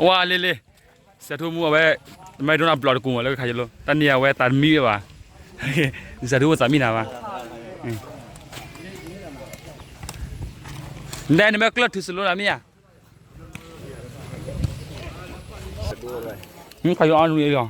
ဝါလ့လ့, စဲးထူမူအဝဲ, တမ့ၢ်ဒိနဘျီၣ်တကူၣ်မးလၢခါယလိ, တၢ်န့ၢ်အဝဲသးတမံဝဲဘၣ်, စဲးထူဝဲသးမံနၤဘၣ်, နတဲနမ့ၢ်ကျၢၢ်ထုးစလိနၤမ့ၢ်ဧါ, ခါယအီနွံလီၤ.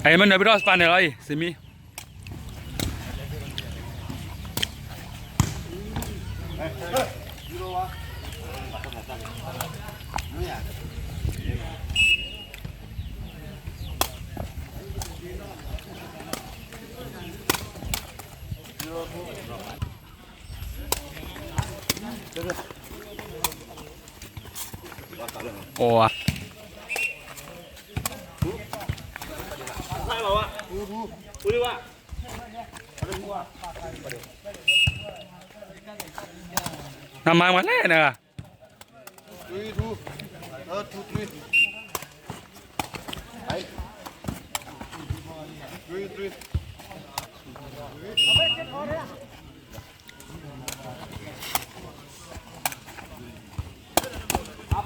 အမ့ၢ်နၢၤပဒီးစပာ်န့ၣ်လီၤအံၤ စံမံ အိၣ်ဧါ. နမၤမၤလဲၣ်နဂၤ. Three, two. Uh, two, three. Three, three.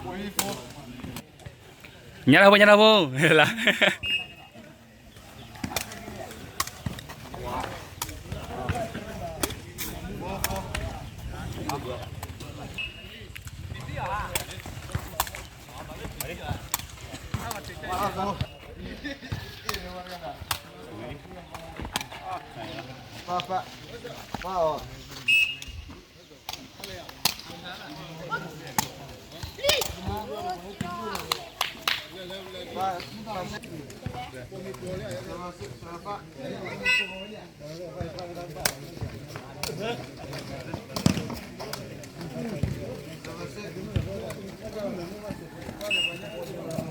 Three, four. ညါထီၣ်ဖိ ညါထီၣ်ဖိ လၢ Seven six.